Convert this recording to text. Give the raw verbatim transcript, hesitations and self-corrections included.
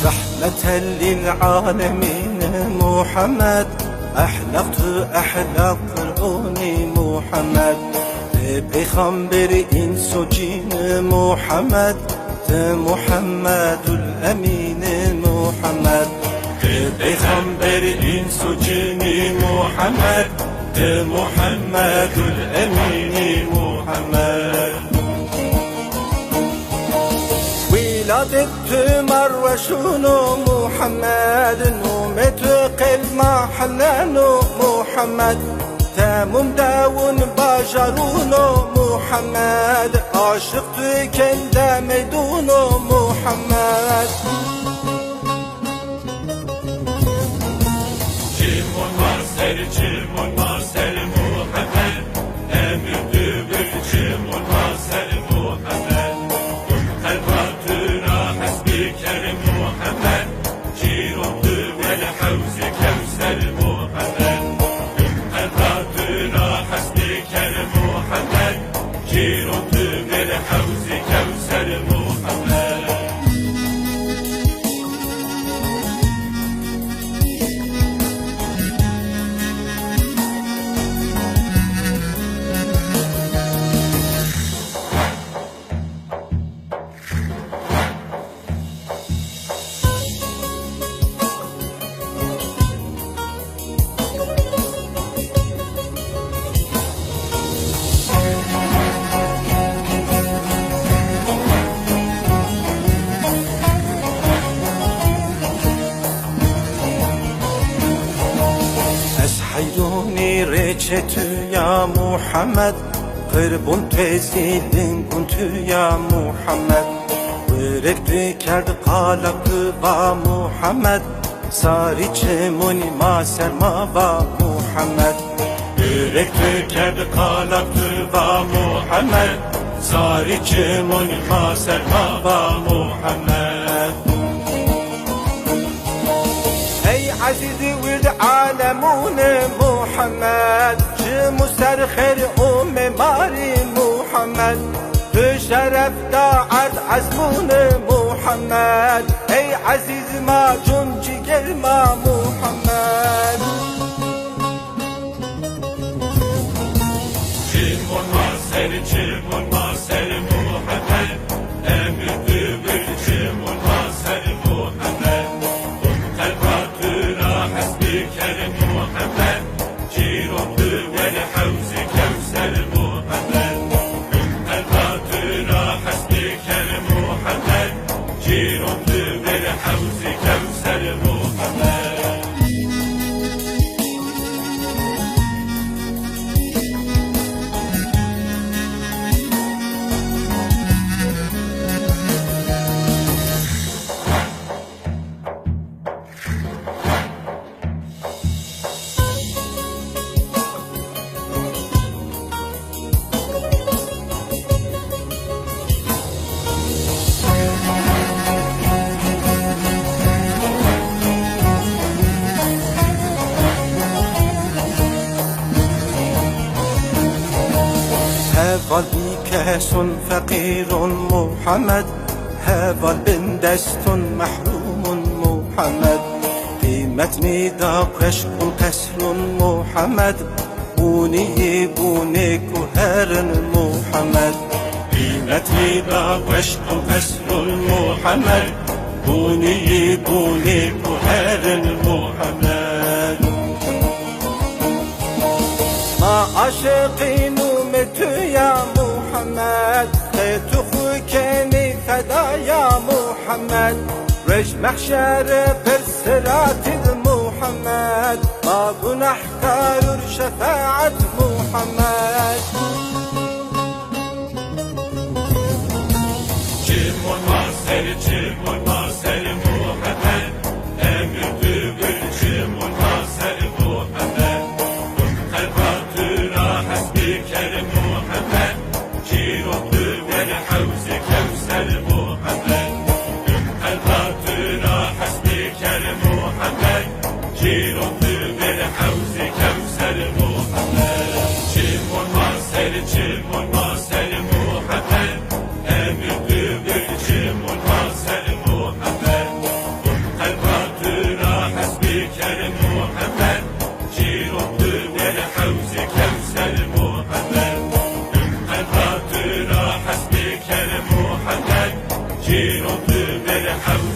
رحمة للعالمين محمد، أحلقت أحلى قرآن محمد، پیغمبر انس و جین محمد، ته محمد الامین محمد. ته پیغمبر انس و جین محمد، ته محمد الامین محمد. ولادت تو ما روشونو محمد، نوم تو قلب ما حنانو محمد، تموم داون باجارونو محمد، عاشق تو کل ده میدونو محمد. Çimon ma ser, çimon ma ser Muhammed. Emir dübür çimon ma ser Muhammed. Kum qelba tu ra hesbî ker Muhammed. Cîron tu wel hewzî Kewser Muhammed. Kum qelba tu ra hesbî ker Muhammed. Cîron tu wel hewzî Kewser Muhammed. Ez heyronî rêçê tu ya Muhammed, qirbon tezî lingon tu ya Muhammed. Wirêk tu kerd qalak tu va Muhammed, sarî çimonî ma ser ma va Muhammed. Wirêk tu kerd qalak tu va Muhammed, sarî çimonî ma ser ma va Muhammed. Ey ezîz wird alemûn Muhammed, çimû ser xêr û memarî Muhammed, tu şeref da erd ezmûn Muhammed, ey ezîz ma, cûn cîger ma Muhammed. Çimon ma ser, çimon ma ser Muhammed. Emir tu bir çimon ma ser Muhammed. Kum qelba tu ra hesbî ker Muhammed. Cîron tu wel hewzî Kewser Muhammed. Kum qelba tu ra hesbî ker Muhammed. Cîron tu wel hewzî Kewser Muhammed. Heval bîkeson feqîron Muhammed, heval bindeston mehrûmon Muhammed. Qîmet nîda keşkon qesron Muhammed, bûnî bûnê ku herin Muhammed. Qîmet nîda keşkon qesron Muhammed, bûnî bûnê ku herin Muhammed. Ma aşiqî nûmê tu ya Muhammed, qe tu xwu kenî feda ya Muhammed. Roj mehşer pir Siratid Muhammed, ma gunahkarur şefaat Muhammed. Çimon ma ser, çimon ma ser Muhammed, emir dübül çimon ma ser Muhammed. Kum qelba tu ra hesbî ker Muhammed, çîrok tu ver hewzî Kewser Muhammed. Kum qelba tu ra hesbî ker Muhammed, çîrok tu ver hewzî Kewser Muhammed. Çimon ma ser, çimon ma ser Muhammed, emir tu bir çimon ma ser Muhammed. Kum qelba tu ra hesbî ker Muhammed, çîrok tu ver hewzî Kewser Muhammed. Kum qelba tu ra hesbî ker Muhammed, çîrok tu ver hewzî